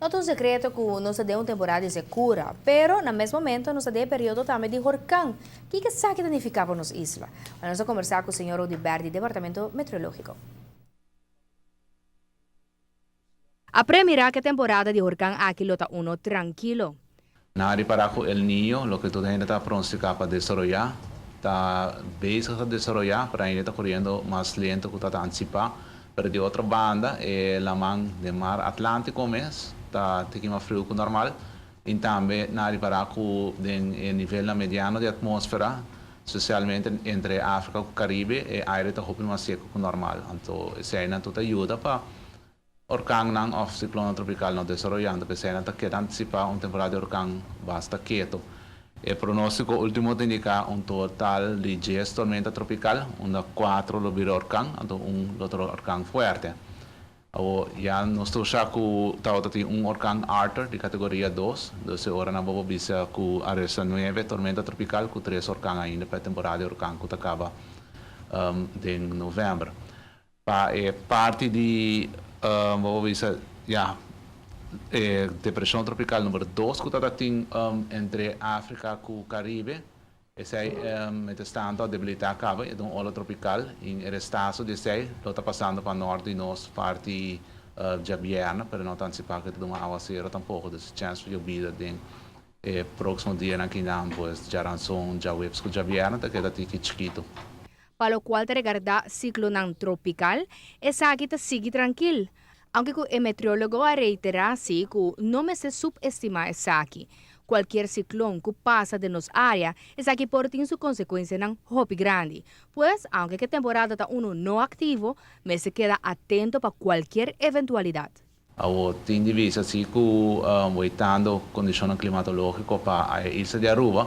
No ta un secreto cu nos ta den un temporada di secura, pero na mes momento nos ta den e periodo tambe di horcan. Kico esaki ta nifica pa nos isla? Nos a conversa cu señor Rudy Berg di Departamento Meteorologico. A premira cu e temporada di horcan aki lo ta uno trankilo. Nan a ripará ku El Niño, loke tur hende ta pronostiká pa desaroyá, ta bezig ta desaroyá, pero ainda ta koriendo mas lento ku ta ta antisipá. Pero di otro banda, e laman den mar Atlántiko mes ta tiki mas friu ku normal. I tambe nan a ripará ku den e nivelnan mediano di atmósfera, spesialmente entre Afrika ku Karibe, e aire ta hopi mas seku ku normal. Anto eseinan tur ta yuda pa Orkannan òf siklonnan tropikal no desaroyando, p'esei nan ta keda antisipá un temporada di orkan basta ketu. E pronóstiko último ta indiká un total di djes tormenta tropikal, unda kuatro lo bira orkan, anto un lo ta orkan fuerte. Awor, ya nos tur sa ku tabata tin un orkan Arthur di kategoria dos, dus e ora nan bo por bisa ku a resta nuebe tormenta tropikal ku tres orkan ainda pa e temporada di orkan ku ta kaba den novèmber. Pa e parti di, bo por bisa, ya, e depresion tropical number dos cu ta tin entre Africa cu Caribe, esey mientras tanto a debilita caba, e ta un ola tropical y e restazo di esey lo ta pasando pa nort di nos parti djabièrnè, pero no ta anticipa cu ta duna awacero tampoco, dus chance pa yobida den e proximo dianan kinan, pues djaranson, djaweps cu djabièrnè ta keda tiki chikito. Pa locual ta regarda ciclonan tropical, esaki ta sigui trankil. Aunke cu e meteorologo a reitera si cu no mester subestima esaki. Cualkier ciclon cu pasa den nos area, esaki por tin su consecuencianan hopi grandi. Pues, aunke cu e temporada ta uno no activo, mester keda atento pa cualkier eventualidad. Awor tin di bisa si cu weitando condicionnan climatologico pa e isla di Aruba,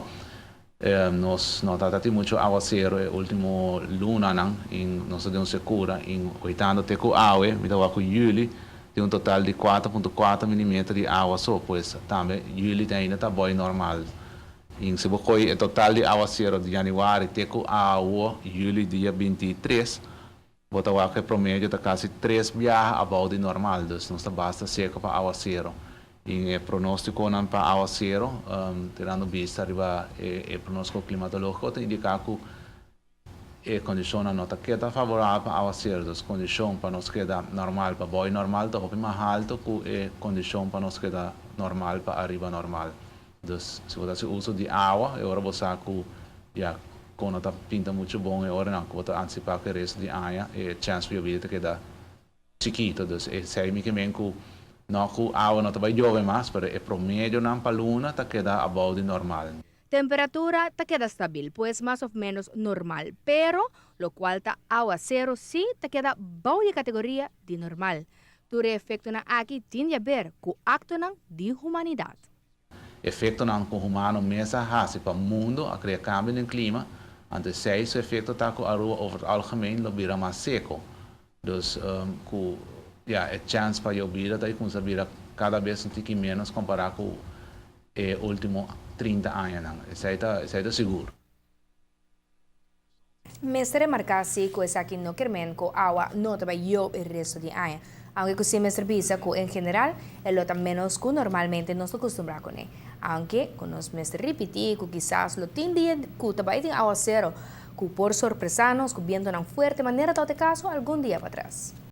nos no ta tin mucho awacero e ultimo lunanan y nos ta den un secura y weitando te cu awe, mi ta wak cu juli tin un total di 4.4 millimeter di awa so, pues tambe juli te ainda ta boy normal. Y si bo coy e total di awacero di januari te cu awe, juli dia 23, bo ta wak e promedio ta casi tres biaha abou di normal, dus nos ta basta seco pa awacero. Y e pronosticonan pa awacero, tirando bista riba e pronostico climatologico, ta indica cu e condicionnan no ta keda favorabel pa awacero, dus condicion pa nos keda normal pa bou normal ta hopi mas halto cu e condicion pa nos keda normal pa ariba normal. Dus si bo ta haci uso di awa, e ora bo sa cu ya cu no ta pinta mucho bon e ora nan cu bo ta anticipa cu e resto di aña e chance pa yobida ta keda chikito. Dus esey mi kimen cu no cu awa no ta bay yobe mas, pero e promedionan pa luna ta keda abou di normal. Temperatura ta keda stabil, pues mas of menos normal, pero locual ta awacero si ta keda bou di categoria di normal. Tur e efectonan aki tin di haber cu actonan di humanidad. Efectonan cu humano mes a haci pa mundo a crea cambio den clima, anto esey su efecto ta cu Aruba over het algemeen lo bira mas seco. Dus cu ya, e chance pa yobida ta cuminsa bira cada bes un tiki menos compara cu e ultimo 30 añanan. Esey ta sigur. Mester remarca si cu esaki no kiermen cu awa no ta bay yobe e resto di aña. Aunke cu si mester bisa cu en general e lo ta menos cu normalmente nos ta acostumbra cune. Aunke cu nos mester ripiti cu kisas lo tin dia cu ta bay tin awacero cu por sorpresa nos cu bientonan fuerte manera ta e caso algun dia patras.